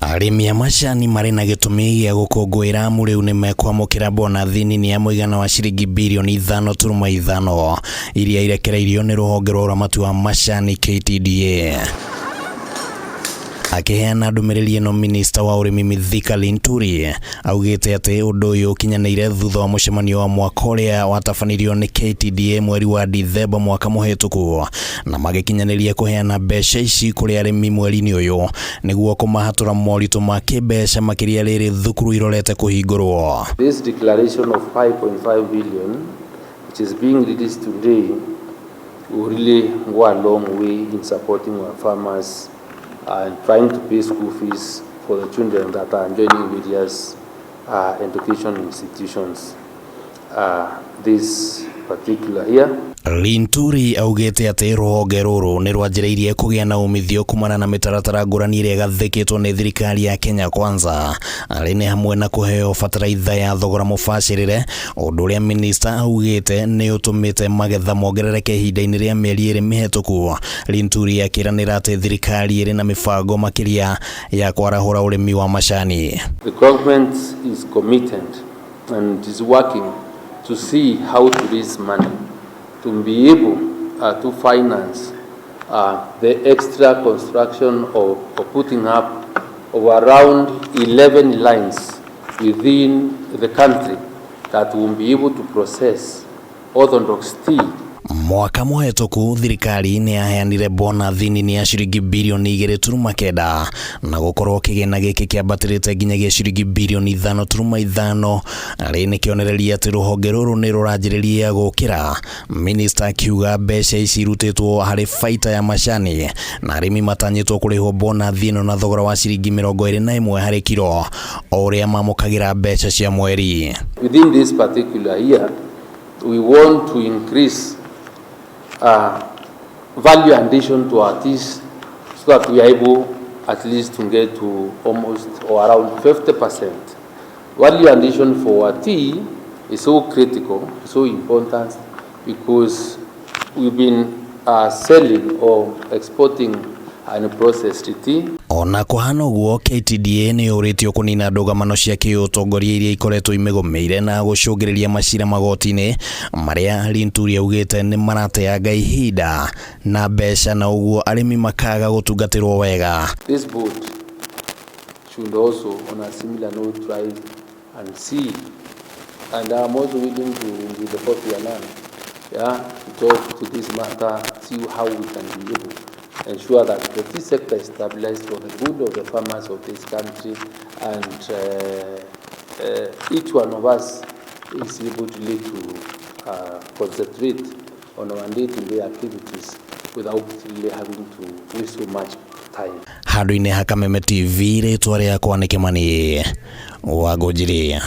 Arĩmi a macani marĩ na gĩtũmi gĩa gũkũngũĩra amu rĩu nĩ mekwamũkĩra bonathi nini ya mũigana wa ciringi birioni 5.5 iria irekereirio nĩ rũhonge rwa ũramati wa macani KTDA. Akĩheana ndũmĩrĩri ĩno, minista wa ũrĩmi Mithika Linturi augĩte atĩ ũndũ ũyũ ũkinyanĩire thutha wa mũcemanio wa mwaka ũrĩa watabanirio nĩ KTDA mweri wa Dithemba mwaka mũhĩtũku, na magĩkinyanĩria kũheana mbeca ici kũrĩ arĩmi mweri-inĩ ũyũ nĩguo kũmahatũra moritũ ma kĩmbeca, makĩria rĩrĩ thukuru irorete kũhingũrwo. This declaration of 5.5 billion, which is being released today, will really go a long way in supporting our farmers and trying to pay school fees for the children that are joining various education institutions this particular year. Linturi augĩte atĩ rũhonge rũrũ nĩ rwanjĩrĩirie kũgĩa na umithio kumana na mĩtaratara ngũrani ĩrĩa ĩgathĩkĩtwo nĩ thirikari ya Kenya Kwanza, arĩ nĩ hamwe na kũheo bataraitha ya thogora mũbacĩrĩre, ũndũ ũrĩa minista augĩte nĩ ũtũmĩte magetha mongerereke ihinda-inĩ rĩa mĩeri 2 mĩhetũku. Linturi akĩranĩra atĩ thirikari ĩrĩ na mĩbango makĩria ya kwarahũra ũrĩmi wa macani. The government is committed and is working to see how to raise money to be able to finance the extra construction of putting up of around 11 lines within the country that will be able to process orthodox tea. Mwaka mũhetũku thirikari nĩ yaheanire bonathi nini ya ciringi birioni 2.9, na gũkorwo kĩgĩna gĩkĩ kĩambatĩrĩte nginyagia ciringi birioni 5.5, arĩ nĩ kĩonereria atĩ rũhonge rũrũ nĩ rũranjĩrĩria gũkĩra. Minista akiuga mbeca ici irutĩtwo harĩ baita ya macani, na arĩmi matanyĩtwo kũrĩhwo bonathi ĩno na thogora wa ciringi 21 harĩ kiro o ũrĩa mamũkagĩra mbeca cia mweri. Within this particular year, we want to increase value addition to our teas so that we are able at least to get to almost or around 50%. Value addition for our tea is so critical, so important, because we've been selling or exporting unprocessed tea. Ona kũhana ũguo, KTDA nĩ yũrĩtio kũnina ndũgamano cia kĩũtongoria iria ikoretwo imĩgũmĩire na gũcũngĩrĩria macira magoti-inĩ marĩa Linturi augĩte nĩ marateanga ihinda na mbeca, na ũguo arĩmi makaga gũtungatĩrwo wega. This board should also, on a similar note, try and see, and I'm also willing to, with the Kofi Annan, yeah, to talk to this matter, see how we can be able to ensure that the tea sector is stabilized for the good of the farmers of this country, and each one of us is able to lead to concentrate on our day-to-day activities without really having to waste so much time. Handũ-inĩ ha Kameme TV, rĩtwa rĩakwa nĩ Kĩmani wa Ngũnjiri.